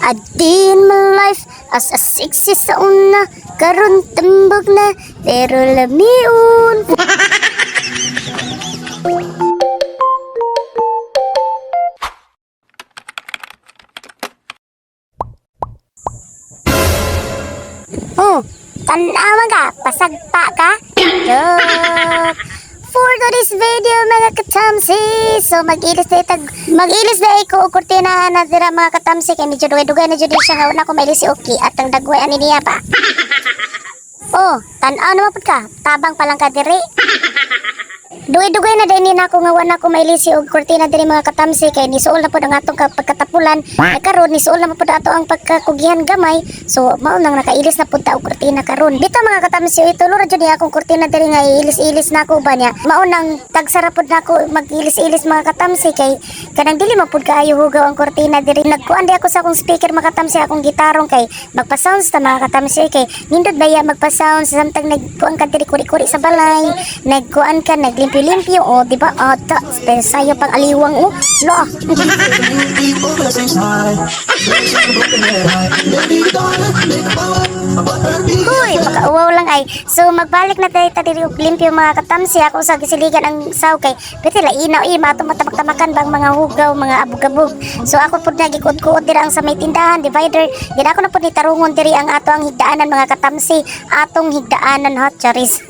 A day in my life as a sexy sa una, karon tambog na, pero lamiun. Oh, tanawa ka, pasagpa ka. Joke. For today's video, mga katamsi. So mag-ilis na itag mag-ilis na ko og kurtina na dira, mga katamsi, kay medyo dugay-dugay na jud siya nga una ko mailis si Oki at ang dagway ani niya pa. Oh, tan-aw naman pud ka. Tabang pa lang ka diri. Dugay-dugay na din na ako nga wala ko mailisi og kurtina diri, mga katamsi, kay nisuol na pud ang atong pagkatapulan. Ay karon nisuol na pud ato ang pagkakugihan gamay. So mao nang nakailis na pud ta og kurtina karon. Bitaw, mga katamsi, itulo ra jud ni akong kurtina diri nga iilis-ilis na ako ba niya. Mao nang tagsara pud nako mag-ilis-ilis, mga katamsi, kay kanang dili man pud kaayo hugaw ang kurtina diri. Nagkuan di ako sa akong speaker, mga katamsi, akong gitarong, kay magpa-sounds ta, mga katamsi, kay nindot baya magpa-sounds samtang nagkuan ka diri, kuri-kuri sa balay, nagkuan ka, naglimpyo-limpyo, oh, di ba? Ata pero sayo pang aliwang, oh la. Huy, makauwaw lang ay. So magbalik na tayo ta diri og limpyo, mga katamsi. Ako sa gisiligan ang saw kay pwede la inaw eh mato matamak-tamakan bang mga hugaw, mga abog-abog. So ako pud nagikuot-kuot dira ang sa may tindahan, divider. Din ako na pud ni tarungon diri ang ato ang higdaanan, mga katamsi. Atong higdaanan hot charis.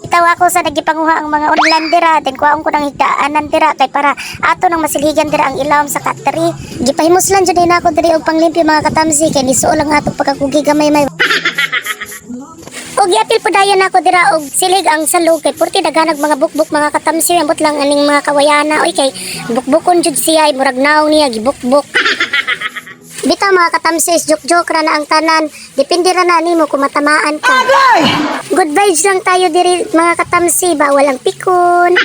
Bitaw ako sa nagipanguha ang mga unlan dira, then kuhaon ko ng higdaanan dira kay para ato nang masilhigan dira ang ilawom sa katri. Gipahimuslan jud na ako diri og panglimpyo, mga katamsi, kay nisuol ang atong pagkakugi gamay may. Og giapil po dayon ako dira og silig ang salog kay purti daghanag mga bukbuk, mga katamsi. Ambot lang aning mga kawayana oy, kay bukbukon jud siya ay murag naong niya gibukbuk. Bitaw, mga katamsi, joke-joke ra na ang tanan. Depende ra na nimo kung matamaan ka. Good vibes lang tayo diri, mga katamsi, bawal ang pikon.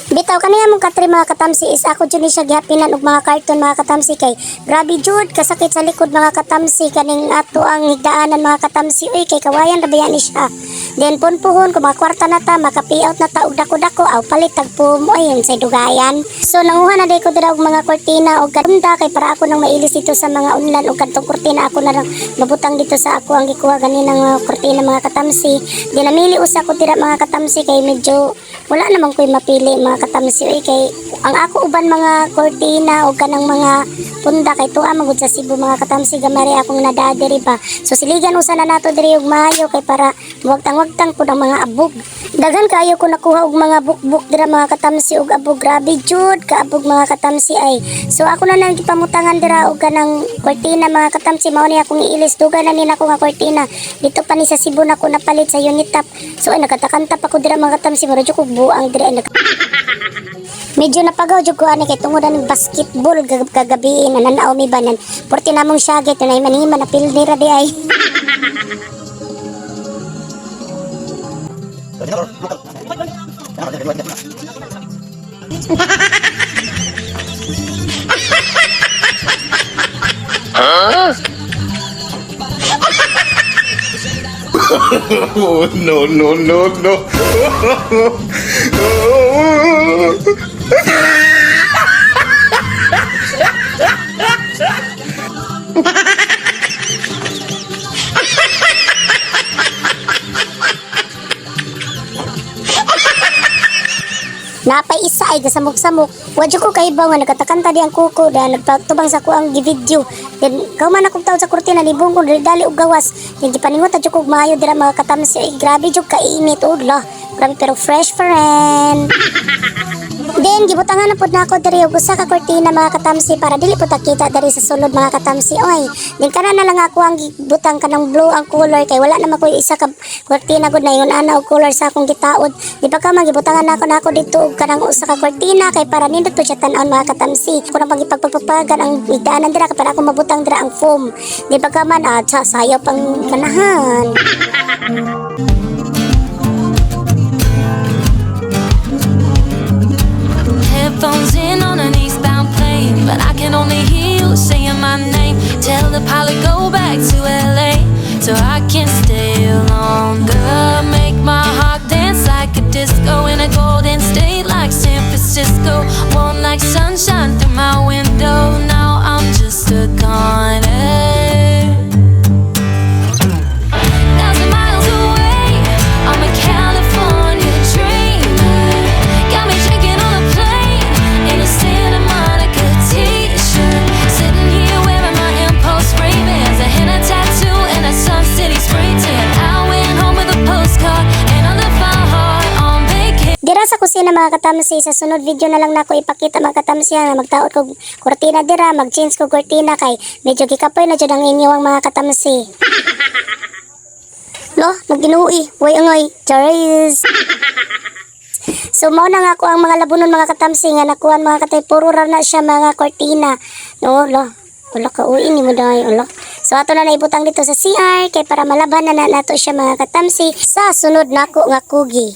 Bitaw kaniya mong katri, mga katamsi, is ako jud ni siya gihapinan og mga karton, mga katamsi, kay grabe jud kasakit sa likod, mga katamsi, kaning ato ang higdaanan, mga katamsi, uy, kay kawayan ra ba ni siya. Then punpuhon kung mga kwarta na ta, maka-pay out na ta og dako-dako aw palit tag mo ayun sa dugayan. So nanguha na day ko dira og mga kurtina og kadunda kay para ako nang mailis dito sa mga unlan, og kadtong kurtina ako na lang mabutang dito sa ako ang gikuha ganina nga kurtina, mga katamsi. Di namili usa ko dira, mga katamsi, kay medyo wala naman ko'y mapili, mga katamsi, oy, kay ang ako uban mga kurtina o kanang mga punda kay tuwa magud sa Cebu, mga katamsi, gamari akong nadaa diri ba. So siligan usa na nato diri og maayo kay para wagtang-wagtang pud ang mga abog. Daghan kayo ko nakuha og mga bukbuk dira, mga katamsi, og abog. Grabe jud kaabog, mga katamsi ay. So ako na nang gipamutangan dira og kanang kurtina, mga katamsi. Mao ni akong iilis. Dugay na ni nako nga kurtina, dito pa ni sa Cebu na ko napalit sa Unitap. So ay nakatakanta pa ko dira, mga katamsi, mura jud kog buang dira ay. Medyo napagaw jud ko ani kay tungod aning basketball kagabi na nanaaw mi banan. Porte namong syagit na iman na pildi ra di ay. Oh, no, no, no, no. Napay isa ay gasamok-samok. Wa jud ko kahibaw nga nagatakanta di ang kuko dahil nagpatubang sa ko ang gi-video. Then kauman akong taon sa kurtina ni bungkong dali dali og gawas. Then gipaningot jud ko og maayo dira, mga katamsi. Ay grabe jud kainit udla. Grabe pero fresh friend. Then gibutangan na pud nako diri og usa ka kurtina, mga katamsi, para dili pud ta kita diri sa sulod, mga katamsi oy. Then kana na lang ako ang gibutang kanang blue ang color kay wala naman ko isa ka kurtina gud na yun ana og color sa akong gitaod. Di ba ka magibutangan nako nako dito og kanang usa ka kurtina kay para nindot pud siya tan-awon, mga katamsi. Kuno pang ipagpagpagpagan ang higdaanan dira kay para ako mabutang dira ang foam. Di ba ka man ah, tsa, sayo pang kanahan. Headphones in on an eastbound plane, but I can only hear you saying my name. Tell the pilot go back to LA, so I can stay longer. Make my heart dance like a disco in a golden state like San Francisco. Warm like sunshine through my window. Now I'm just Klase na, mga katamsi. Sa sunod video na lang nako ipakita, mga katamsi, nga magtaod kog kurtina dira, mag-change ko kurtina kay medyo gikapoy na jud ang inyong mga katamsi. Lo, nagginuoi, way angay, charis. So mao na nga ako ang mga labunon, mga katamsi, nga nakuan, mga katay, puro ra na siya mga kortina. No, lo. Wala ka uwi ni mo dai, ulo. So ato na naibutang dito sa CR kay para malaban na, na nato siya, mga katamsi, sa sunod nako nga kugi.